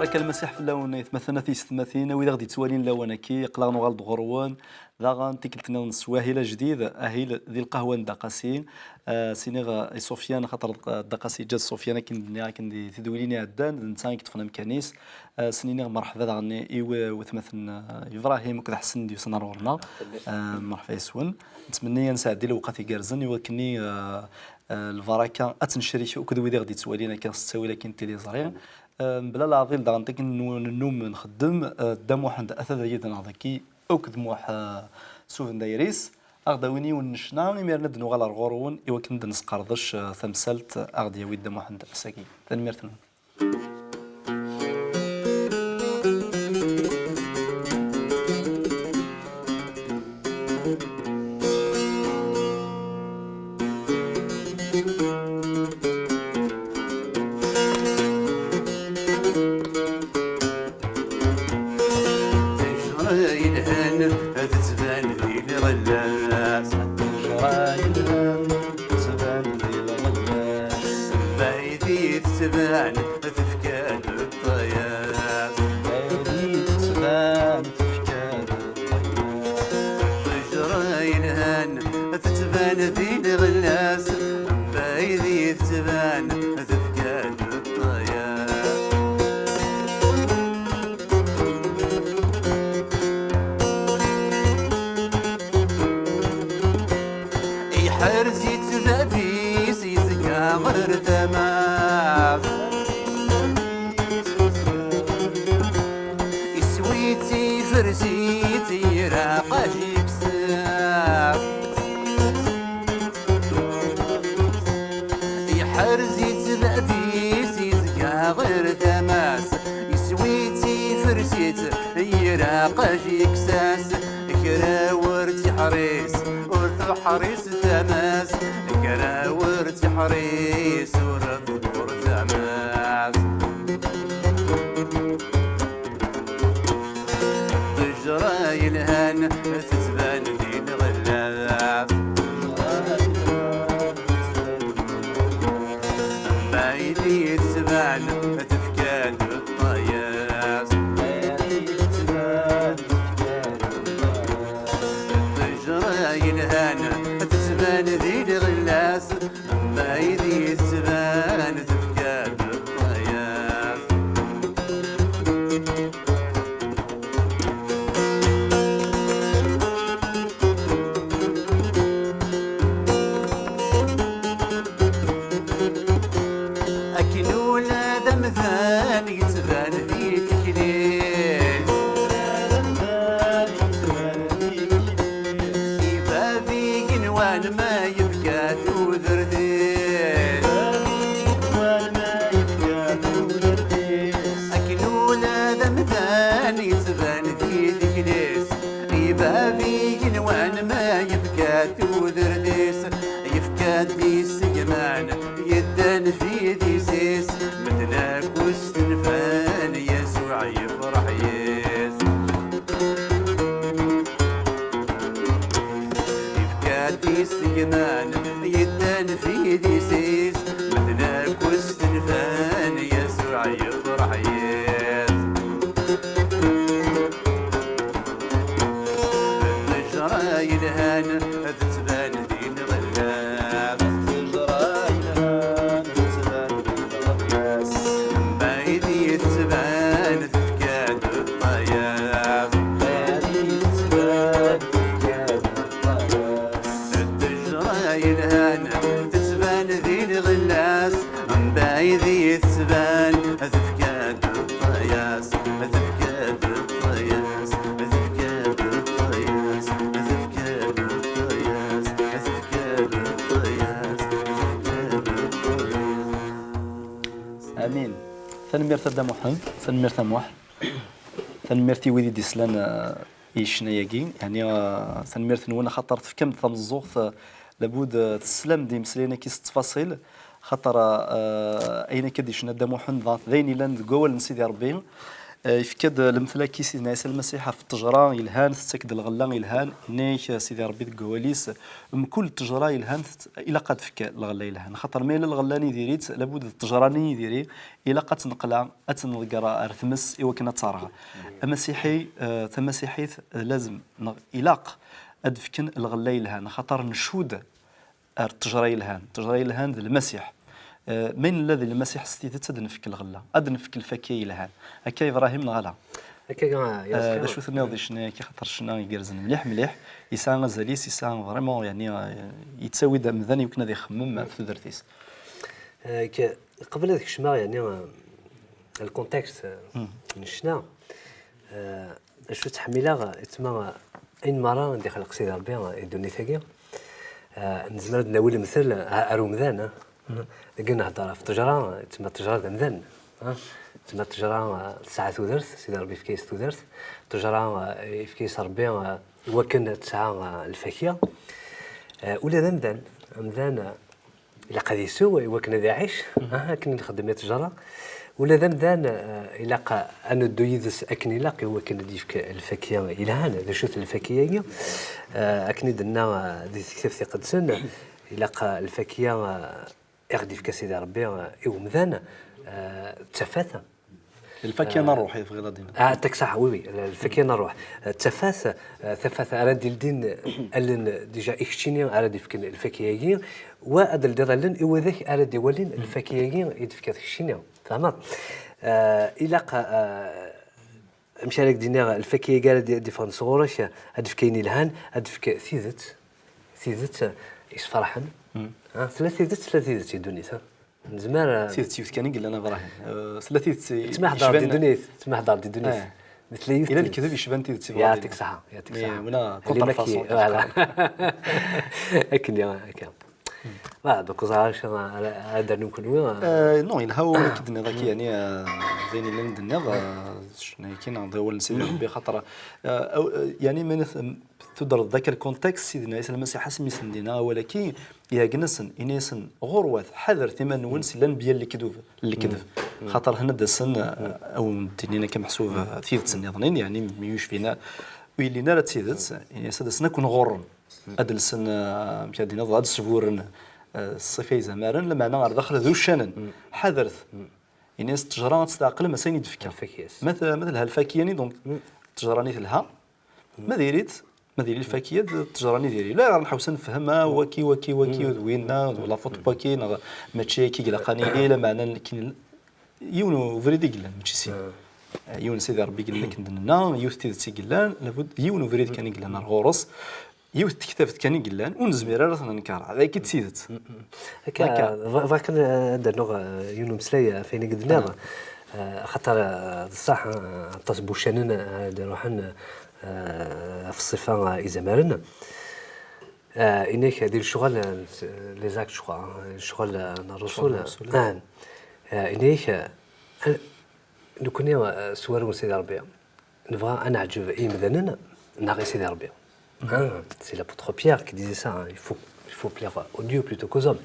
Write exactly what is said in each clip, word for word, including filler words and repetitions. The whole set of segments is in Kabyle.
Baraka Lmasiḥ fell-awen, aytmaten, a tiyessetmatin, a wid i ɣ-d-yettwalin lawan-agi, aql-aɣ nuɣal-d ɣur-wen, daɣen tikkelt-nniḍen s wahil ajdid, ahil di lqahwa n Dda Qasi. Ah, s-iniɣ, ah, i Sufyan, axaṭer Dda Qasi yeǧǧa-d Sufyan akken d-nniɣ, akken di tedwilin iɛeddan, d netta i yeṭṭfen amkan-is. Ah, s-niniɣ merḥba daɣen i w-, watmaten, ah, Ibrahim akked Ḥsen d-yusan ar ɣur-neɣ. Ah, merḥba yes-wen. Nettmenni ad nesɛeddi lewqat igerrzen i wakken i, ah, ah, lbaraka ad tt-necrik akked wid i ɣ-d-yettwalin akka s ttawil akkin n tiliẓri. Ah, mebla leɛḍil daɣen akken n-, nennum nxeddem, ah, Dda Muḥend ata da yid-neɣ dagi, akked Muḥ, ah, s ubendayr-is. Ad ɣ-d-awin yiwen n ccna, imiren ad d-nuɣal ar ɣur-wen i wakken ad d-nesqerdec, ah, tamsalt, ah, ɣ-d-yawi Dda Muḥend ass-agi. Tanemmirt-nwen. Ttejra yelhan tettban di lɣella-s. Ttejra yelhan tettban di lɣella-s. Bayd i tettban tefka-d ṭṭyas. Bayd i tettban tefka-d ṭṭyas. Ttejra yelhan tettban di lɣella-s. Bayd i tettban tefka-d ṭṭyas. Iḥrez-itt bab-is, yezga ɣer tama. Iswi-tt, ifres-itt, iraqaj ikkes. Iḥrez-itt bab-is, yezga ɣer tama-s. Iswi-tt, ifres-itt, iraqaj ikkes-as. Kra ur tt-iḥris, ur tuḥris tama-s. Kra ur tt-iḥris, ur tḍur tama-s. Ṭṭejra yelhan tettban di lɣella. Bayd i tettban tefka-d ṭṭyas. Ṭṭejra yelhan tettban di lɣella-s. Bayd i tettban tefka-d ṭṭyas. Akken ula d amdan yettban di tikli. I bab igenwan ma yefka tudert-is. Akken ula d amdan yettban di tikli-s. I bab igenwan ma yefka tudert-is. Yefka-d isegman yeddan f idis-is. Medden akk stenfan, Yasuɛ yefreḥ yes. Yefka-d isegman yeddan f idis-is. Medden akk stenfan, Yasuɛ yefreḥ yes. Ttejra yelhan tettban di lɣella. Ttejra yelhan tettban di lɣella. Bayd i tettban tefka-d ṭṭyas. Bayd i tettban tefka-d ṭṭyas. Ttejra yelhan tettban di lɣella-s. Bayd i tettban tefka-d ṭṭyas. Tefka-d ṭṭyas. Tefka-d ṭṭyas. Tefka-d ṭṭyas. Tefka-d ṭṭyas. Tefka-d ṭṭyas. Amin. Tanemmirt a Dda Muḥend, tanemmirt a Muḥ. Tanemmirt i wid i d-islan, eh, i ccna-agi. Yeɛni, eh, tanemmirt-nwen axaṭer tefkam-d tameẓẓuɣt, eh, labud, eh, teslam-d imeslayen-agi s ttfaṣil. Axaṭer, eh, ayen akka d-icna Dda Muḥend, dɣa d ayen yellan deg wawal n Sidi Ṛebbi. Yefka-d lemtel-agi Sidna Ɛisa Lmasiḥ ɣef ttejra yelhan, tettak-d lɣella yelhan. Yenna-yak Sidi Ṛebbi deg wawal-is, mkul ttejra yelhan tet-, ilaq ad tefk lɣella yelhan. Xaṭer ma yella lɣella-nni diri-tt, labud d ttejra-nni diri, ilaq ad tt-neqleɛ, ad tt-nḍegger ar tmes i wakken ad terɣ. Amasiḥi, eh, tamasiḥit, eh, lazem, neɣ ilaq ad d-fken lɣella yelhan, xaṭer ncudd ar ttejra yelhan. Ttejra yelhan d Lmasiḥ. Eh, ma nella di Lmasiḥ s tidet, ad nefk lɣella, ad nefk lfakya yelhan. Akka Ibrahim neɣ ala? Akka, ah, ya Eh, d acu tenniḍ di ccna-agi? Xaṭer ccna igerrzen mliḥ, mliḥ. Yesɛa azal-is, yesɛa vraiment, yani, eh, yettawi-d amdan i wakken ad ixemmem ɣef tudert-is. Eh, k-, qbel ad kecmeɣ, yani, eh, le contexte, eh, n ccna, eh, acu ttḥemmileɣ, yettma, ayen merra i d-ixleq Sidi Ṛebbi, eh, i ddunit-agi. Eh, nezmer ad d-nawi lemtel, eh, ar umdan, eh. Dagi nehder ɣef ttejra, yettma ttejra d amdan, eh. Yettma ttejra, eh, tesɛa tudert, Sidi Ṛebbi yefka-yas tudert. Ttejra, eh, yefka-yas Ṛebbi, eh, i wakken ad tesɛa, eh, lfakya. Eh, ula d amdan, amdan, eh, ilaq ad isew i wakken ad iɛic, ah, akken i nxeddem i ttejra. Ula d amdan, eh, ilaq ad neddu yid-s akken ilaq i wakken ad d-yefk lfakya yelhan. D acu-t lfakya-agi? Eh, akken i d-nenna, eh, di tektabt iqedsen, ilaq, eh, lfakya, eh, i ɣ-d-yefka Sidi Ṛebbi, eh, i umdan, eh, d tafat. Lfakya n ṛṛuḥ i tebɣiḍ ad d-tiniḍ. Ah, tak ṣaḥ, oui, oui, lfakya n ṛṛuḥ. Eh, d tafat, eh, tafat ara d-ildin allen, déjà, i keččini ara d-ifken lfakya-agi, wa ad d-teldiḍ allen i wadak ara d-iwalin lfakya-agi i d-tefkiḍ keččini. Tfehmeḍ? Eh, ilaq, eh, amek ara k-d-iniɣ, lfakya-agi ara d-, d-iffɣen sɣur-k, ad d-tefk ayen ilhan, ad d-tefk tidet, tidet, eh, isferḥen. Ah, tella tidet, tella tidet i ddunit, ha? Nezmer, eh, tidet yiwet kan i yellan, a Ibrahim. Eh, tella tidet i-, yettmaḥḍer di yecban ddunit, yettmaḥḍer di ddunit. Eh. Tella yiwet. Yella lekdeb yecban tidet, yeɛṭik ṣṣeḥḥa, yeɛṭik ṣṣeḥḥa. Wala contrefaçon, voilà. Akken, ya, akken. Voilà, donc, ur ẓriɣ ara acu ara, ara d-ternum kenwi, eh. Eh, non, yelha wawal i d-tenniḍ akka, yani, eh, d ayen yellan d-nniḍ, eh, d ccna-agi neɣ d awal n Sidi Ṛebbi, xaṭer, eh, aw-, eh, yani, ma nif-, tudreḍ-d akka lkuntaks, Sidna Ɛisa Lmasiḥ, asmi sen-d-yenna awal-agi, iheggen-asen, ini-asen, ɣurwat, ḥadret iman-nwen si lanbiya n lekdub, n lekdeb. Xaṭer hna d-asen, eh, a wen-d-inin akka meḥsub, eh, tidet nniḍen, yani, mi ur yecfin ara, ur yellin ara d tidet, ini-as ad-asen ad ken-ɣurren. Ad lsen, eh, amek ad d-tiniḍ, ad sburen, eh, ṣṣifa izamaren, lameɛna ar daxel d uccanen. Ḥadret. Ini-as ttejra ad tt-tɛeqlem, as ayen i d-tefka. Lfakya-s. Ma t-, ma telha lfakya-nni, donc, ttejra-nni telha. Ma diri-tt, ma diri lfakya d ttejra-nni diri. La ɣer nḥewsen nefhem, ah, waki, waki, waki, d winna, d la faute n waki, neɣ mačči akka i ilaq ad nili, lameɛna nekkini, yiwen ubrid i yellan, mačči sin. Eh, yiwen Sidi Ṛebbi i yellan akken d-nenna, yiwet tidet i yellan, labud yiwen ubrid kan i yellan ar ɣur-s, yiwet tektabt kan i yellan, ur nezmir ara ad t-nenkeṛ. D ayagi d tidet. Akka, akka. Bɣ-, bɣiɣ kan, eh, ad d-rnuɣ, eh, yiwen umeslay, eh, ɣef wayen i d-tenniḍ. Eh, axaṭer, eh, d ṣṣeḥ, eh, aṭas n wuccanen, eh, ara d-iruḥen, eh, ɣef ṣṣifa, eh, izamaren. Eh, ini-ak di lecɣal, eh, les actes, je crois, eh, lecɣal, eh, n Ṛṛusul. Ṛṛusul. Ah. Eh, ini-ak, eh, nekkni, eh, s warraw n Sidi Ṛebbi, nebɣa ad neɛǧeb i yimdanen neɣ i Sidi Ṛebbi. Hein, c'est l'apôtre Pierre qui disait ça, hein. Il faut, il faut plaire aux dieux plutôt qu'aux hommes.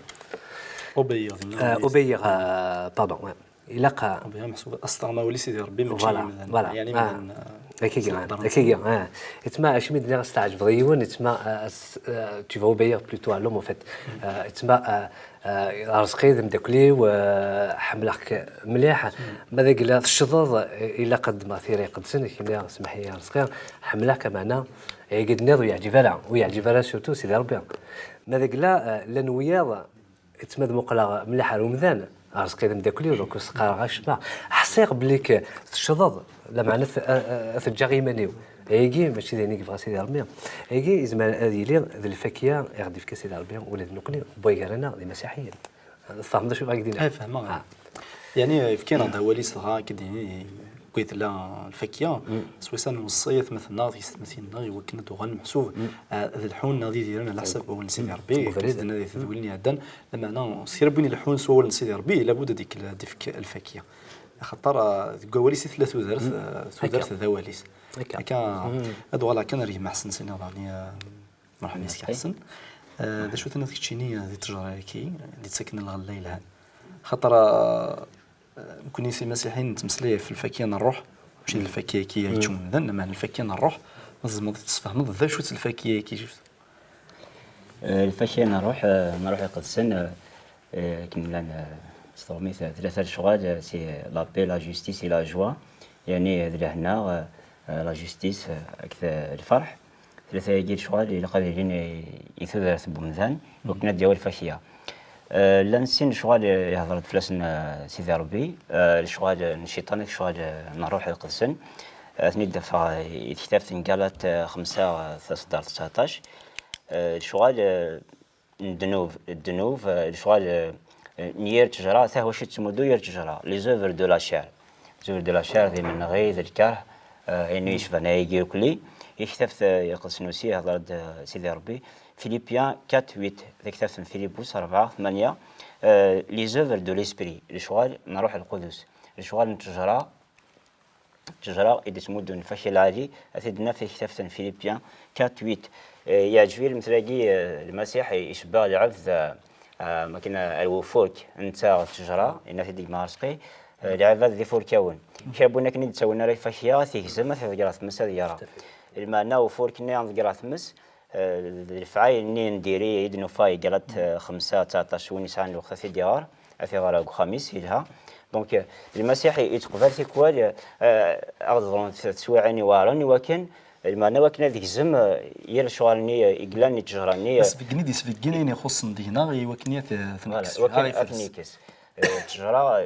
Obéir, euh, obéir, euh, pardon, ouais. Ilaq, euh, obéir, meḥsub asṭerma wali Sidi Ṛebbi, mačči voilà, voilà. Yettma, acimi d-nniɣ ad s-tɛeǧbeḍ i yiwen, yettma, euh, euh, tu vas obéir plutôt à l'homme, en fait. Euh, yettma, euh, Euh, Arezqi d ameddakel-iw, euh, ḥemmleɣ-k mliḥ. Ma d agla tecceḍeḍ, euh, ilaq ad ddmeɣ tira iqedsen, kini smeḥ-iyi Arezqi, ḥemmleɣ-k, meɛna ayagi d-nniḍ ur yeɛǧib ara, ur yeɛǧib ara surtout Sidi Ṛebbi. Ma d agla, euh, llan wiyaḍ, yettma ad muqleɣ mliḥ ar umdan, Arezqi d ameddakel-iw, donc ur s-qqareɣ acemma. Ḥṣiɣ belli tecceḍeḍ, lameɛna ad, ad, ad t-ǧǧeɣ i yiman-iw. Ayagi mačči d ayen i yebɣa Sidi Ṛebbi. Ayagi yezmer ad yili d lfakya i ɣ-d-yefka Sidi Ṛebbi, ula d nekkni, wway gar-aneɣ d imasiḥiyen. Tfehmeḍ d acu i bɣiɣ ad k-d-iniɣ? Ay, fehmeɣ. Ah. Yani, yefka-aneɣ-d awal-is dɣa, ad k-id-yini, wway tella lfakya, s wayes ad nweṣṣi atmaten-nneɣ d tyessetmatin-nneɣ i wakken ad d-uɣalen meḥsub, ah, ad lḥun neɣ ad idiren ɛla ḥsab wawal n Sidi Ṛebbi, akken i d-tenna di tedwilin iɛeddan, lameɛna s kra n win ileḥḥun s wawal n Sidi Ṛebbi, labud ad ikk-, ad d-ifk lfakya. Axaṭer, ah, deg wawal-is i tella tudert, ah, tudert d awal-is. Akka. Akka, ad uɣaleɣ kan ar gma Ḥsen Sini Ḍani, ah, merḥba yes-k a Ḥsen. Ah, d acu tenniḍ keččini, ah, di ttejra-agi, d-ittaken lɣella yelhan? Xaṭer, ah, nekkni s imasiḥiyen nettmeslay ɣef lfakya n ṛṛuḥ, Mačči d lfakya-agi i yečča umdan, lameɛna lfakya n ṛṛuḥ. Ma tzemreḍ ad tesfehmeḍ d acu-tt lfakya-agi? Eh, lfakya n ṛṛuḥ, eh, n ṛṛuḥ iqedsen, eh, eh, akken llan, eh, s tṛumit, eh, tlata lecɣal, eh, c'est la paix, la justice et la joie. Yeɛni d lehna, eh, eh, la justice, eh, akked, eh, lferḥ. Tlata-agi lecɣal ilaq ad ilin i, i tudert n wemdan, wakken ad d-yawi lfakya. Eh, llan sin lecɣal, eh, ihder-d fell-asen, eh, Sidi Ṛebbi, eh, lecɣal, eh, n cciṭan, lecɣal, eh, n ṛṛuḥ iqedsen. Eh, ad ten-id-afeɣ, eh, i tektabt n Galat, eh, xemsa, eh, taṣeddart tseɛṭac. Eh, lecɣal, eh, n ddnub, ddnub, eh, lecɣal, eh, n yir ttejra, tahwaci tettmuddu yir ttejra, les œuvres de la chair. Les œuvres de la chair, d imenɣi, d lkerh, eh, ayen yecban ayagi irkelli. I tektabt, eh, iqedsen aussi, ihder-d, eh, Sidi Ṛebbi. Philippiens quatre huit, taktabt n Filipus rebɛa tmanya, eh, les œuvres de l'esprit, lecɣal n Ṛuḥ Lqudus, lecɣal n ttejra, ttejra i d-ittmuddun lfakya lɛali, ad t-id-naf i tektabt n Philippiens quatre huit. Eh, yeɛǧeb-iyi lmetl-agi, eh, Lmasiḥ icebbeɣ lɛebd, eh, eh, makken ar wufurk, netta d ttejra, yenna-t-id deg Imɣar Sqi, eh, lɛibad d ifurkawen. Kra n win akken i d-ttawin ara lfakya, ad t-igzem, ad t-iḍegger ɣer tmes, ad yerɣ. Lmeɛna ufurk-nni ad nḍegger ɣer tmes, eh, d lefɛayel-nni n diri i d-nufa i Galat, eh, xemsa tseɛṭac, win yesɛan lweqt ad t-id-iɣer, ad t-iɣer deg uxxam-is, yelha. Donc, eh, Lmasiḥ i-, yettqbal tikwal, eh, eh, ad ḍrun t-, teswiɛin iweɛren, i wakken, lmeɛna wakken ad gzem, eh, yir lecɣal-nni, eh, i yellan i ttejra-nni, eh, Asbeggen i d-isbeggen ayen ixuṣṣen deg-neɣ i wakken ad t-, Voilà, ten-kkes, wakken ad t-ifares. Ten-ikkes. Eh, ttejra,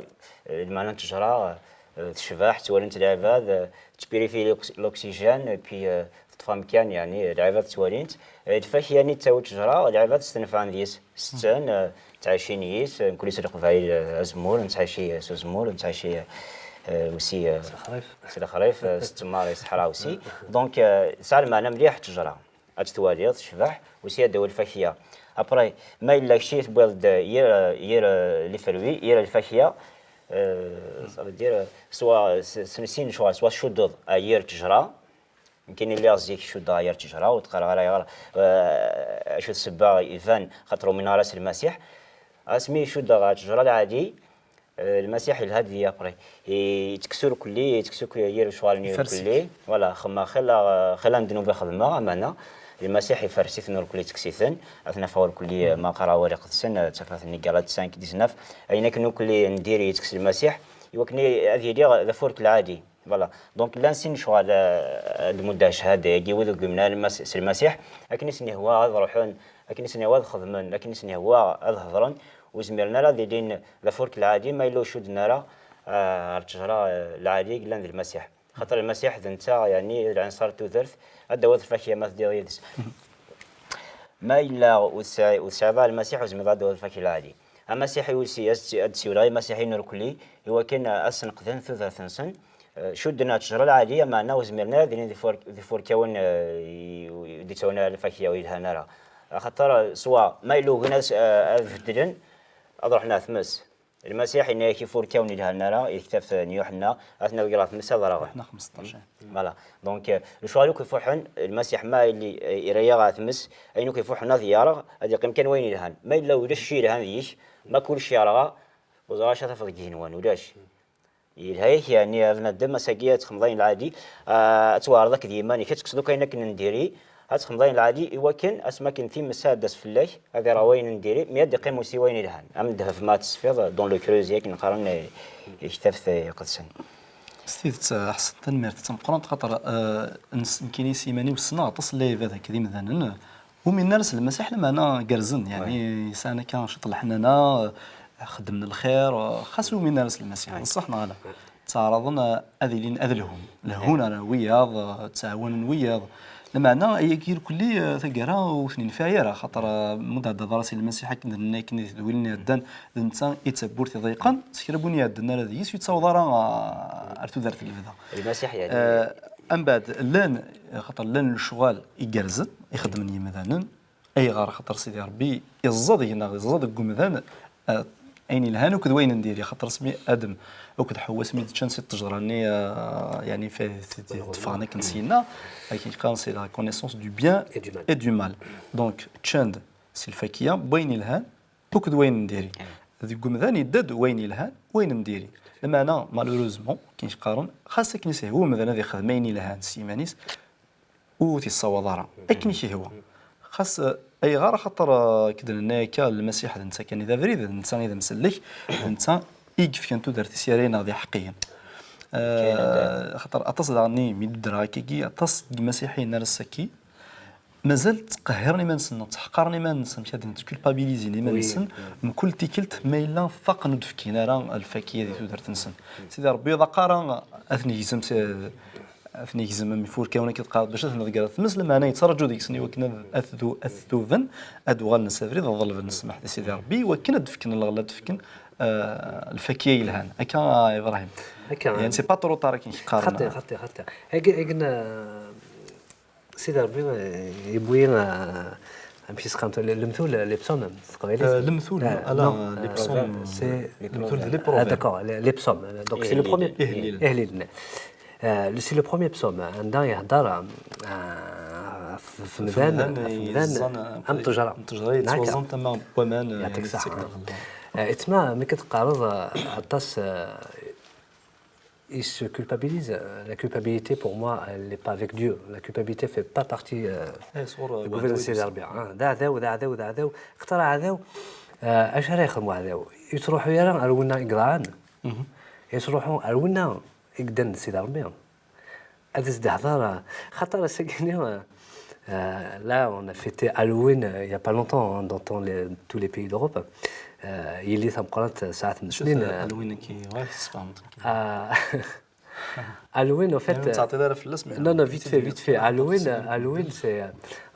eh, lmeɛna n ttejra, eh, tecbeḥ, ttwalin-tt lɛibad, eh, tettpurifi l'ox-, l'oxygène, et puis, eh, teṭṭef amkan, yeɛni, lɛibad ttwalin-tt. Eh, lfakya-nni tettawi ttejra, lɛibad stenfɛen deg-s, setten, eh, ttɛicin yis, eh, mkul s leqbayel, eh, azemmur, nettɛici, eh, s uzemmur, nettɛici, eh, aussi, eh, s lexrif, eh, s ttemmar, i ṣṣeḥra aussi. Donc, eh, tesɛa lmeɛna mliḥ ttejra. Ad tt-twaliḍ tecbeḥ, aussi ad d-tawi lfakya. Après, ma yella kečči tewwiḍ-d yir, yir, eh, les fruits, yir lfakya, eh, ça veut dire, eh, soit s-, s-, sin lecɣal, soit tcuddeḍ, eh, yir ttejra, nekkini lliɣ zik cuddeɣ yir ttejra, ur d-qqareɣ ara ayɣer, eh, acu d ssebba, iban, xaṭer umineɣ ara s Lmasiḥ. Asmi cuddeɣ ttejra lɛali, Eh, Lmasiḥ yelha-d deg-i après. I-, yettekkes urkelli, yettekkes akk yir lecɣal-nni urkelli. Voilà, xemma xilla, xilla n ddnub i xedmeɣ, amana. Lmasiḥ iferres-iten urkelli, yettekkes-iten. Ad ten-afeɣ urkelli, eh, ma qqareɣ awal iqedsen, eh, d tafat n Galat cinq dix-neuf. Ayen akken urkelli n diri yettekkes Lmasiḥ, i wakken i-, ad yili d afurk lɛali. Voilà. Donc, llan sin lecɣal, eh, ad d-muddeɣ cchada-agi, wid ur yumin ara Lmas-, s Lmasiḥ, akken i sen-ihwa ad ruḥen, akken i sen-ihwa ad xedmen, akken i sen-ihwa ad hedren, ur zmiren ara ad ilin d afurk lɛali ma yella ur cudden ara, eh, ar ttejra, eh, lɛali i yellan d Lmasiḥ. Xaṭer Lmasiḥ d netta, yeɛni, d lɛinṣer n tudert, ad d-tawiḍ lfakya ma teddiḍ yid-s. Ma yella ur tesɛi-, ur tesɛiḍ ara Lmasiḥ, ur tezmireḍ ad d-tawiḍ lfakya lɛali. Amasiḥi ur si-, ad s-, ad d-siwleɣ i Imasiḥiyen urkelli, i wakken, eh, ad sneqden tudert-nsen, eh, cudden ar ttejra lɛali, ameɛna ur zmiren ara ad ilin d ifur-, d ifurkawen, eh, i-, i-, d-ittawin ara lfakya ur yelhan ara. Axaṭer, eh, swa ma yella ugin ad s-, eh, ad beddlen, ad ruḥen ar tmes. Lmasiḥ yenna-yak ifurkawen ur yelhan ara, i tektabt n Yuḥenna, ad ten-awiɣ ɣer tmes ad ṛɣen. Yuḥenna xmesṭac. Voilà. Donc, euh, lecɣal akk ifuḥen, Lmasiḥ ma yelli, eh, ira-yaɣ ɣer tmes, ayen akk ifuḥen ad yerɣ, ad yeqqim kan wayen yelhan. Ma yella ulac cci yelhan deg-k, ma kulec yerɣa, ur ẓriɣ acu ara tafeḍ deg yigenwan, ulac. Yelha-yak, yeɛni, a bnadem, ass-agi ad txedmeḍ ayen lɛali, ah, ad tweɛreḍ akked yiman-ik, ad tekkseḍ akk ayen akken n diri, ad txedmeḍ ayen lɛali i wakken asmi akken times ad d-tas fell-ak, ad iṛwa wayen n diri, mi ad d-iqqim usi wayen yelhan. Am ddheb ma ad tesfiḍ, dans le creuset, akken qqaren, eh, i tektabt, eh, iqedsen. S tidet, eh, Ḥsen, tanemmirt d tameqqrant, xaṭer, eh, nes-, nekkini s yiman-iw ssneɣ aṭas n lɛibad akked imdanen, ur uminen ara s Lmasiḥ, lameɛna gerrzen, yeɛni, sɛan akka ciṭ n leḥnana, xeddmen lxir, xas ur uminen ara s Lmasiḥ, d ṣṣeḥ neɣ ala? Ttaɛraḍen ad ilin, ad lhun, lehhun ara wiyaḍ, ttɛawanen wiyaḍ. Lameɛna ayagi irkelli, taggara ur ten-infiɛ ara, xaṭer, ma ur d-ɛeddaḍ ara si Lmasiḥ akken d nenna akken i tedwilin iɛeddan, d netta i d tawwurt iḍeyqen, s kra n win iɛeddan ara deg-s, ur yettaweḍ ara, ar tudert n lebda. Lmasiḥ, yeɛni. Eh, mbeɛd, llan, xaṭer llan lecɣal igerrzen i xeddmen yimdanen. Ayɣer? Xaṭer Sidi Ṛebbi iẓẓa deg-neɣ, iẓẓa deg umdan, eh, ayen yelhan akked wayen n diri. Xaṭer asmi Adem akked Ḥewwa asmi d-ččan si ṭṭejra-nni, eh, yeɛni, f-, f-, ffɣen akken syenna, akken qqaren, c'est la connaissance du bien et du mal. Donc, ččan-d si lfakya n wayen yelhan akked wayen n diri. Deg umdan yedda-d wayen yelhan, wayen n diri. Lameɛna, malheureusement, akken i qqaren, xas akken i s-ihwa umdan ad ixdem ayen yelhan s yiman-is, ur t-yessawaḍ ara akken i k-ihwa. Xas, eh, ayɣer? Axaṭer, eh, akken d-nenna akka, Lmasiḥ d netta kan i d abrid, d netta i d amsellek, d netta i yefkan tudert-is i yerra-nneɣ d iḥeqqiyen. Eh, axaṭer aṭas daɣen, mi d-ddreɣ akkagi, aṭas n yimasiḥiyen ar ass-agi, mazal ttqehhiren iman-nsen, neɣ ttḥeqqaren iman-nsen, amek ad ttculpabilizin iman-nsen, mkul tikkelt ma yella faqen ur d-fkin ara lfakya di tudert-nsen. Sidi Ṛebbi ur iḍaq ara ad ten-yegzem s, ad ten-yegzem am ifurkawen akka teqqareḍ, bac ad ten-ḍeggreḍ tmes, lameɛna yettraǧu deg-sen i wakken ad, ad tdu-, ad tuben, ad uɣalen s abrid, ad ḍelben ssmaḥ di Sidi Ṛebbi, i wakken ad d-fken lɣella, ad d-fken, eh, lfakya yelhan. Akka, a Ibrahim. Akka. Yani, c'est pas trop tard akken i k-qqaren. Xaṭi, xaṭi, xaṭi. Akken, akken, eh, Sidi Ṛebbi, eh, yewwi, eh, amek i s-qqaren, le-, lemtul, les psaumes, s teqbaylit? Eh, lemtul, eh, ala, non, les eh, psaumes, c'est lemtul d les proverbes. Ah, d'accord, les, les psaumes. Donc, c'est le premier. Ihellilen. Ihellilen. Euh, c'est le premier psaume, anda yehder, euh, f-, f-, fmdan, fmdan, yeẓẓan, euh, am ttejra. Am ttejra yettwaẓẓan tama n waman, euh, yeɛṭik ṣṣeḥḥa. Euh, etma, mi k-teqqareḍ, euh, aṭas, euh, il se culpabilise. Euh, la culpabilité, pour moi, elle n'est pas avec Dieu. La culpabilité fait pas partie, euh, eh, sɣur, euh, du gouvernement de Sidi Ṛebbi. Hein. D aɛdaw, d aɛdaw, d aɛdaw. Xaṭer aɛdaw, euh, acu ara yexdem uɛdaw? Yettruḥu ara ar winna i yeḍran. Yettruḥu ar winna i yeddan d Sidi Ṛebbi. Ad as-d-hḍer, euh, xaṭer ass-agi-nni, euh, euh, là, on a fêté Halloween, euh, il y a pas longtemps, hein, dans, dans les, tous les pays d'Europe. Euh, yelli tameqqrant, euh, saɛet n snin, euh, Halloween-agi, ɣer tesfehmeḍ. Ah, Halloween, en fait, euh, non, non, vite fait, vite fait. Halloween, euh, Halloween, c'est, euh,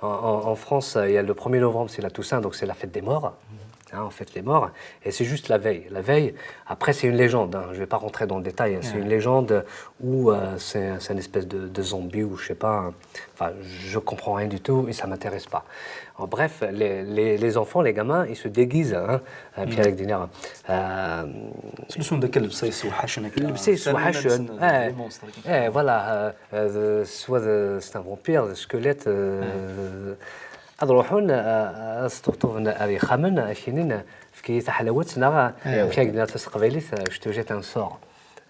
en, en, en France, euh, il y a le premier novembre, c'est la Toussaint, donc c'est la fête des morts. Hein, on fête les morts, et c'est juste la veille. La veille, après, c'est une légende, hein, je vais pas rentrer dans le détail, hein, c'est une légende où, euh, c'est, c'est une espèce de, de zombie ou je sais pas, hein. Enfin, je comprends rien du tout et ça m'intéresse pas. En bref, les, les, les enfants, les gamins, ils se déguisent, hein, euh, Pierre Diner. Euh, Slusum dak llebsa yessewḥacen akka. Llebsa yessewḥacen, eh, les monstres, eh, voilà, euh, euh, de, soit de, c'est un vampire, de squelette, euh, ad ruḥen, euh, ad sṭebṭuben ar yexxamen, ad k-inin, efk-iyi taḥlawet, neɣ, eh, amek ara k-d-nniɣ s teqbaylit, euh, je te jette un sort.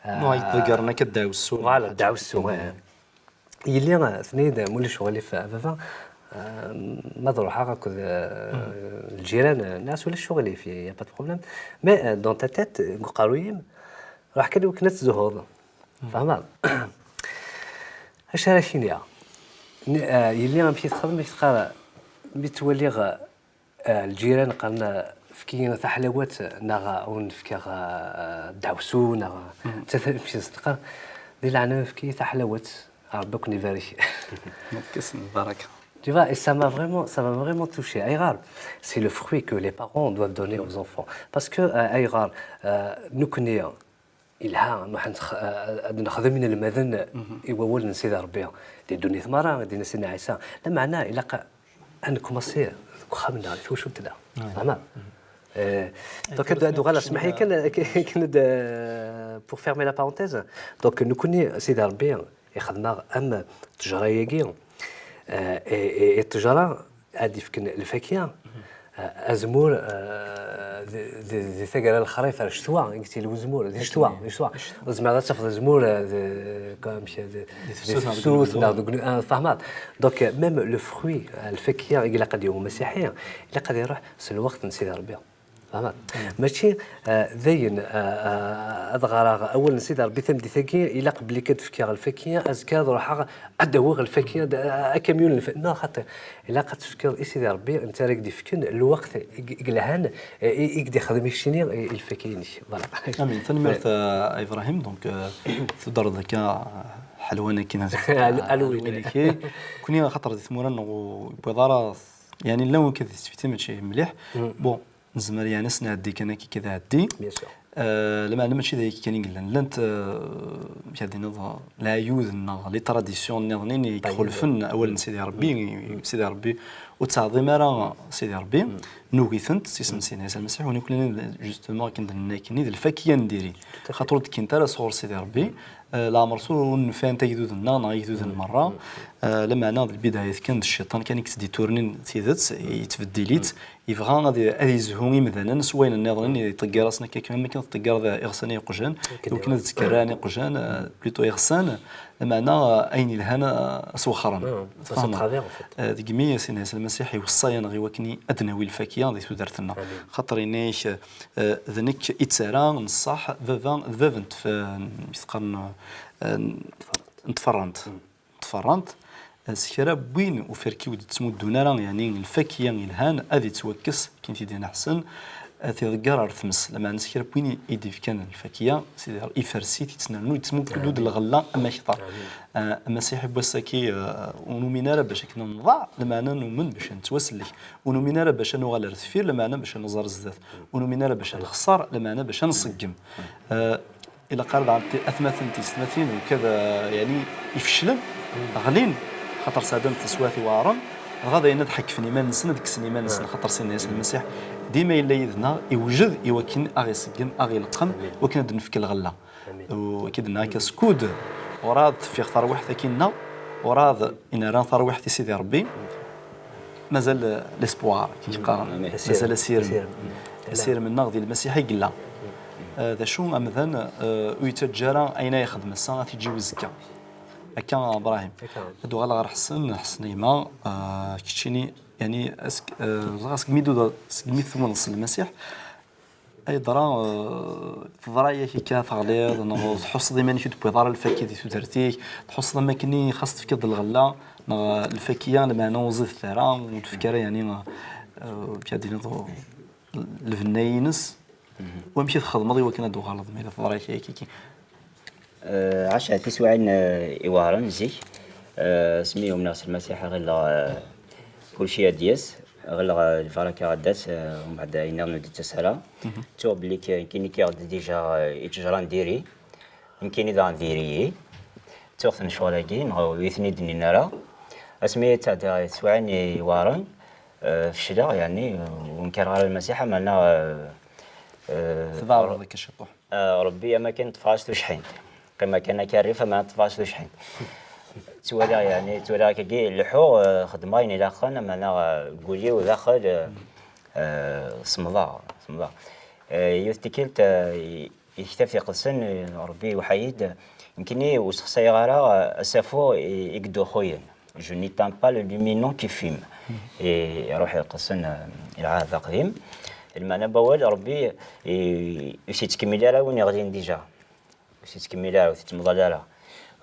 Neɣ yettḍeggren akka ddeɛwessu. Voilà, ddeɛwessu, ouais. Yelli, euh, tenna-yi-d, ma ulac uɣilif, a baba, euh, ma ad ruḥeɣ akked, euh, lǧiran, euh, nniɣ-as ulac uɣilif, y a pas de problème. Mais, euh, dans ta tête, deg uqerruy-im, ruḥ kan i wakken ad tezhuḍ. Tfehmeḍ? Acu ara k-iniɣ? Ni-, euh, yelli amek i txeddem, i teqqar, mi ttwaliɣ, euh, Eh, lǧiran qqaren, eh, efk-iyi taḥlawat, neɣ, eh, ur n-fkiɣ, eh, ddeɛwessu, neɣ, eh, nettat amek i s-teqqar, di leɛnaya-m efk-iyi taḥlawat, Ṛebbi ad ken-ibarek. Efk-asen lbaraka. Tu vois, et ça m'a vraiment, ça m'a vraiment touché. Ayɣer? C'est le fruit que les parents doivent donner aux enfants. Parce que, eh, ayɣer, eh, nekkni, yelha, nruḥ ad nexdem inelmaden i wawal n Sidi Ṛebbi di ddunit merra, i d-yenna Sidna Ɛisa. Lameɛna, ilaq ad nekmaṣi deg uxxam-nneɣ, di twacult-nneɣ. Tfehmeḍ? Eh, donc, ad, ad uɣaleɣ, smeḥ-iyi kan, kan ad, pour fermer la parenthèse. Donc, nekkni, Sidi Ṛebbi ixdem-aɣ am ttejra-agi. Eh, et, et, et ttejra ad d-ifken lfakya, eh, azemmur, eh, di, di, di taggara n lexrif ar ccetwa i yettili uzemmur, di ccetwa, di ccetwa. Ur tezmireḍ ad tafeḍ azemmur, eh, di, comme, di, di tefsut neɣ deg, ah, tfehmeḍ. Donc, eh, même le fruit, eh, lfakya i ilaq ad yawi umasiḥi, ilaq ad iruḥ s lweqt n Sidi Ṛebbi. Tfehmeḍ? Mačči, eh, dayen, eh, eh, ad ɣreɣ awal n Sidi Ṛebbi tameddit-agi, ilaq belli ad fkeɣ lfakya, azekka ad ruḥeɣ ad d-awiɣ lfakya, d-, eh, akamyun n lfa-, non, xaṭi. Ilaq ad tefkeḍ i Sidi Ṛebbi, netta ara k-d-ifken lweqt i, i yelhan, eh, i, i k-d-ixdem i keččini, i, i lfakya-inek. Voilà. Amin. Tanemmirt, eh, a Ibrahim. Donc, eh, tuddreḍ akka, eh, ḥelwan akin, Hal-, Halloween. Halloween-agi. Kuni axaṭer di tmura-nneɣ ur yewwiḍ ara, yani, llan win kan di tesfiti mačči mliḥ. Bon, nezmer, yani, ad s-nɛeddi kan akka, ad ɛeddi. Bien sûr. Euh, lameɛna mačči d ayagi kan i yellan. Llant, euh, amek ad d-tiniḍ, leɛyud neɣ les traditions nniḍen i ixulfen awal n Sidi Ṛebbi. Sidi Ṛebbi Ur ttɛeḍḍim ara Sidi Ṛebbi, nugi-tent s isem n Sidna Ɛisa Lmasiḥ, win yuklalen, justement, akken d-nenna akkenni, d lfakya n diri. Xaṭer ur d-kkint ara sɣur Sidi Ṛebbi, eh, leɛmer s ur nfant agdud-nneɣ neɣ igduden merra, eh, lameɛna d lbidɛiyat kan, d cciṭan kan i yettditurnin tidet, yettbeddil-itt, yebɣa ad, ad yezhu imdanen s wayen nniḍen i yeṭṭeggar-asen akka, am akken teṭṭeggareḍ iɣsan i iqjan, iwakken ad ttkerran iqjan, eh, plutôt iɣsan, lameɛna, eh, ayen yelhan, eh, ad s-wexxren. Ah, ça, c'est très bien, en fait. Eh, degmi Sidna Ɛisa Lmasiḥ iweṣṣa-yaneɣ i wakken ad d-nawi lfakya di tudert-nneɣ. Amin. Xaṭer yenna-yak, eh, d nekk i d tara n ṣṣeḥ, baba, d bab n tf-, n, i teqqaren, eh, n tferrant. Tferrant, eh, s kra n win ufarki ur d-ttmuddun ara, yeɛni lfakya yelhan, ad ittwakkes, akken t-id-yenna Ḥsen, ad t-iḍegger ar tmes. Lameɛna s kra n win i d-ifkan lfakya, Sidi, ifers-it, ittnernu, yettmuddun-d lɣella am akteṛ. Eh, Amasiḥi n wass-agi, eh, ur numin ara bac akken nḍaɛ, lameɛna numen bac ad nettwasellek. Ur numin ara bac ad nuɣal ar deffir, lameɛna bac ad nẓer zdat. Ur numin ara bac ad nexṣer, lameɛna bac ad nṣeggem. Eh, Ilaq ara d-ɛreḍ atmaten, tiyessetmatin, ukad, eh, yeɛni, ifeclen, ɣlin, xaṭer sɛeddan-d taswiɛt iweɛṛen, dɣa d ayen ad ḥekkfen iman-nsen, ad kksen iman-nsen, xaṭer Sidna Ɛisa Lmasiḥ dima yella yid-neɣ, iwjed i wakken a ɣ-iṣeggem, a ɣ-ileqqem, i wakken ad d-nefk lɣella. U akka d-nenna akka, skud werɛad teffiɣ terwiḥt akkinna, werɛad i nerra terwiḥt i Sidi Ṛebbi, mazal, eh, l'espoir, akken i qqaren. Mazal asirem. Asirem. Asirem-nneɣ di Lmasiḥ i yella. Eh, d acu, amdan, eh, ur yettaǧǧa ara ayen ay yexdem ass-a ad t-iǧǧ i uzekka. Akka, Brahim. Akka. Ad uɣaleɣ ɣer Ḥsen, Ḥsen a gma, eh, keččini, yeɛni, ask-, eh, ẓriɣ segmi d-, segmi tumneḍ s Lmasiḥ, ay yeḍra, eh, teḍra-yak akka teɣliḍ, neɣ tḥusseḍ iman-ik ur d-tewwiḍ ara lfakya di tudert-ik, tḥusseḍ am wakken xas tefkiḍ-d lɣella, neɣ lfakya, lameɛna ur ẓidet ara, ur d-tefki ara, yeɛni, eh, amek ad d-tiniḍ, lbenna-ines, wamek i txedmeḍ i wakken ad d-tuɣaleḍ ma yella teḍra-yak akka? Eh, ɛac tiswiɛin, eh, iweɛren zik. Eh, asmi umneɣ s Lmasiḥ, ɣileɣ, eh, kulci ad d-yas. Ɣileɣ, eh, lbaraka ad d-tas, eh, umbeɛd ayen nniḍen ur d-yettas ara. Ttuɣ belli k-, nekkini kkiɣ-d dija, eh, i ttejra n diri. Nekkini daɣen diri-yi. Ttuɣ-ten ccɣel-agi, neɣ ur iyi-ten-id-nnin ara. Asmi ttɛeddaɣ tiswiɛin iweɛren, eh, fecleɣ, yeɛni, eh, ur nkireɣ ara Lmasiḥ, ameɛna, eh, eh, tbeɛdeḍ akka ciṭuḥ. Ah, Rebbi am akken ṭṭfeɣ-as tucḥint. Qqim akken akka rrif, ama ṭṭfeɣ-as tucḥint. Ttwaliɣ, yeɛni, ttwaliɣ akkagi, leḥḥuɣ, eh, xeddmeɣ ayen ilaqen, ama neɣ, eh, deg wul-iw daxel, eh, eh, semḍeɣ, semḍeɣ. Eh, yiwet tikkelt, eh, i, i ktab iqedsen, eh, Rebbi iweḥḥa-yi-d, nekkini ur ssexsayeɣ ara, eh, asafu i, i yedduxxuyen. Je n'éteins pas le luminant qui fume. I Ṛṛuḥ Iqedsen, eh, i Lɛahd Aqdim. Lmeɛna n wawal, Ṛebbi, eh, ur s-yettkemmil ara win iɣlin dija. Ur s-yettkemmil ara, ur t-yettemḍal ara.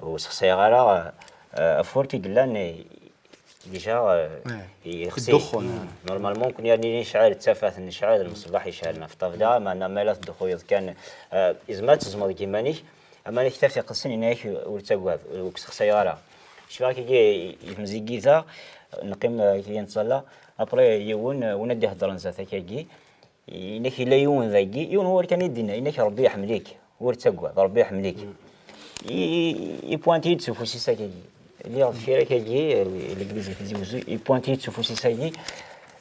Ur ssexsayeɣ ara, eh, afurk i yellan, eh, dija, eh, yexsi. Normalement, nekkni ad nili necɛel ttafat, necɛel lmeṣbaḥ yecɛel ɣef ṭṭabla, meɛna ma la tedduxxuyeḍ kan, eh, izmer ad tezmeḍ deg yiman-ik, Ama Ktab Iqedsen yenna-yak ur ttagad, ur k-ssexsayeɣ ara. Cfiɣ akkagi i tmezgida, neqqim, eh, akkagi nettẓalla, après yiwen, eh, win ad d-iheddren zdat akkagi, yenna-k yella yiwen dagi, yiwen wawal kan i d-yenna, yenna-k Rebbi iḥemmel-ik, ur ttagad, Rebbi iḥemmel-ik. I, i, i pointe-iyi-d s ufus-is akkagi. Lliɣ deffir akkagi, eh, l'église n Tizi Wezzu, i pointe-iyi-d s ufus-is akkagi.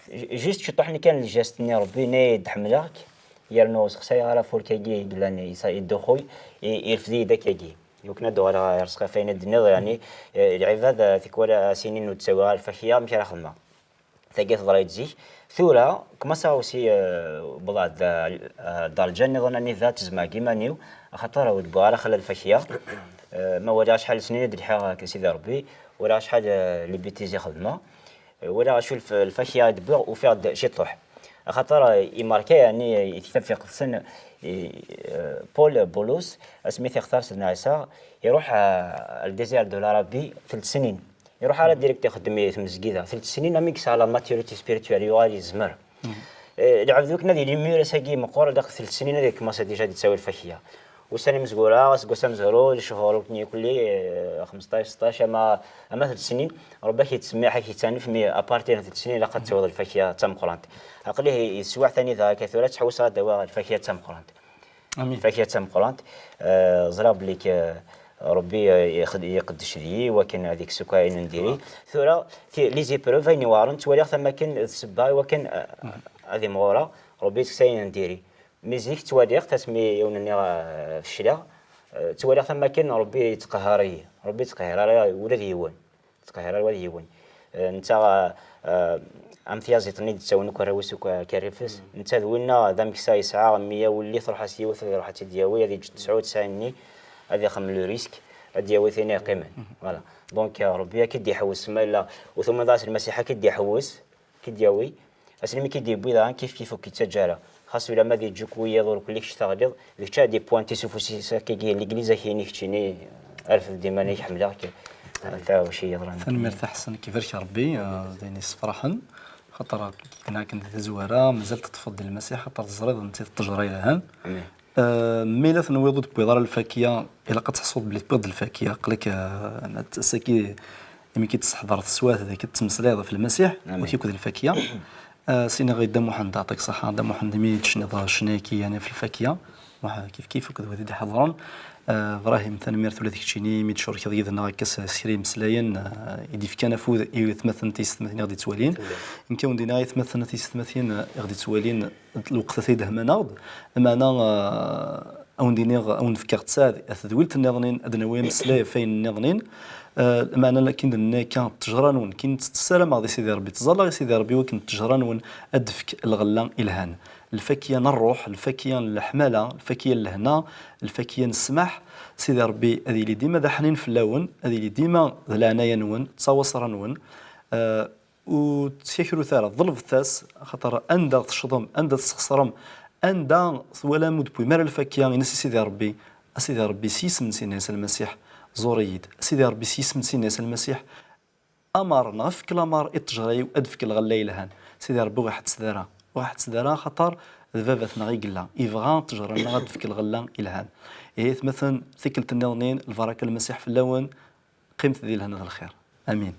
Ju-, juste ciṭuḥ kan lǧast-nni Rebbi, yenna-yi-d ḥemmleɣ-k, yernu ur ssexsayeɣ ara afurk-agi i yellan yesa-, yedduxxuy, i, irfed-iyi-d akkagi. Yukken ad d-uɣaleɣ ɣer ṣṣifa-inu d-tenniḍ, yeɛni, eh, lɛibad, eh, tikwal a s-inin ur d-ttawiɣ ara lfakya, amek ara xedmeɣ? Tagi teḍra-yi-d zik. Tura, kmasaɣ aussi, eh, wwḍeɣ-d, eh, eh, dderǧa nniḍen anida ttezmeɣ deg iman-iw, axaṭer ur d-wwiɣ ara xilla lfakya. Eh, ma walaɣ acḥal n snin i d-lḥiɣ akked Sidi Ṛebbi, walaɣ acḥal, eh, les bêtises i xedmeɣ. Walaɣ acu lf-, lfakya i d-wwiɣ, ufiɣ-d ciṭuḥ. Axaṭer, eh, imerka, yeɛni, eh, i Ktab Iqedsen, eh, Paul Boulos, asmi t-ixtar Sidna Ɛisa, iruḥ, eh, al désert de l'Arabie, telt snin. Iruḥ ara direct ixeddem i tmezgida. Telt snin, am i yesɛa la maturité spirituelle, yuɣal yezmer. Eh, lɛebd, akken ad yili mûr ass-agi meqqer, ilaq telt snin ad ikemmel déjà ad yettawi lfakya. Ussan imezwura, aseggas amezwaru, lechhur, akken yakk, eh, xmesṭac, seṭṭac, ama, ama telt snin, Rebbi ad k-yettsemmiḥ, ad k-yettanef, mais à partir n telt snin ilaq ad tawiḍ lfakya d tameqqrant. Aql-i i teswiɛt anida akka tura ttḥewwiseɣ ad d-awiɣ lfakya d tameqqrant. Amin. Lfakya d tameqqrant. Eh, ẓriɣ belli k-, Rebbi, eh, ixed-, iqeddec deg-i, wakken ad ikkes akk ayen n diri. Tura, ti-, les épreuves, ayen iweɛren, ttwaliɣ-t am akken d ssebba i wakken, eh, ad imɣureɣ, Rebbi yekkes ayen n diri. Mi zik ttwaliɣ-t, asmi i wen-nniɣ, eh, fecleɣ, eh, ttwaliɣ-t am akken Rebbi yettqehhar-iyi. Rebbi yettqehhir ara ula d yiwen. Yettqehhir ara ula d yiwen. Eh, netta, eh, eh, am tyaziḍt-nni d-ttawin akk arraw-is akk, eh, karrifes. Netta d winna d ameksa yesɛa, mi yawelli truḥ-as yiwet, ad iruḥ ad tt-id-yawi, ad yeǧǧ tesɛa u tesɛin-nni, ad ixemmem le risque, ad d-yawi tin yeqqimen. Voilà. Donc, eh, Rebbi ad k-id-iḥewwes, ma yella ur tumineḍ ara s Lmasiḥ, ad k-id-iḥewwes, ad k-id-yawi. Ass-nni mi k-id-yewwi daɣen, kif kif ur k-yettaǧǧa ara. Xas ulamma d iǧǧuk wiyaḍ ur kulli kečč teɣliḍ, d kečč ad d-ipuwanti s ufus-is akkagi, legliz akini keččini, rfed-d iman-ik, ḥemmleɣ-k. Ata wacu yeḍran. Tanemmirt a Ḥsen, ad k-ibarek Rebbi, eh, d ayen yessefraḥen, xaṭer dinna akken di tazwara, mazal teṭṭfeḍ di Lmasiḥ, xaṭer teẓriḍ netta d ttejra yelhan. Amin. Eh, mi la tenwiḍ ur d-tewwiḍ ara lfakya, ilaq ad teḥṣuḍ belli tewwiḍ-d lfakya, aql-ak, eh, ma t-, ass-agi, imi k-id-tesseḥḍer teswiɛt deg ad tettmeslayeḍ ɣef Lmasiḥ, amin, ur k-iwwid lfakya. Eh, s-iniɣ i Dda Muḥend, aɛṭik ṣaḥa, Dda Muḥend, imi d-tecniḍ ccna-agi, yani, ɣef lfakya, Muḥ-, kif kif akked wid i d-iḥeḍren. Eh, Ibrahim, tanemmirt ula d keččini, imi d-tcurkeḍ yid-neɣ akka s, s kra imeslayen, eh, i d-ifkan afud i wetmaten tiyessetmatin i ɣ-d-ittwalin. Nekk a wen-d-iniɣ i wetmaten tiyessetmatin, eh, i ɣ-d-ittwalin, lweqt-ati dehma-neɣ-d, meɛna, eh, a wen-d-iniɣ, a wen-d-fkeɣ ttad, tedwilt nniḍnin, ad d-nawi ameslay ɣef wayen nniḍnin, eh, meɛna akken d-nenna akka, ttejra-nwen, akken ssarameɣ di Sidi Rebbi, ttẓallaɣ i Sidi Rebbi, wakken ttejra-nwen ad d-tefk lɣella ilhan. Lfakya n ṛṛuḥ, lfakya n leḥmala, lfakya n lehna, lfakya n ssmaḥ, Sidi Rebbi ad yili dima d aḥnin fell-awen, ad yili dima d leɛnaya-nwen, d tawaṣra-nwen. Eh, ur ttkakrut ara, ḍelbet-as, axaṭer anda tecḍem, anda tesxeṣrem, anda twalam ur d-tewwim ara lfakya, ini-as i Sidi Ṛebbi, a Sidi Ṛebbi, s yisem n Sidna Ɛisa Lmasiḥ, ẓur-iyi-d. A Sidi Ṛebbi, s yisem n Sidna Ɛisa Lmasiḥ, amer neɣ efk lamer i ṭṭejra-iw ad d-tefk lɣella yelhan. Sidi Ṛebbi, ur ɣ-iḥettet ara. Ur ɣ-iḥettet ara, axaṭer d baba-tneɣ i yella. Yebɣa ṭṭejra-nneɣ ad d-tefk lɣella yelhan. Ihi, atmaten, tikkelt nniḍnin, lbaraka n Lmasiḥ fell-awen, qqimet di lehna d lxir. Amin.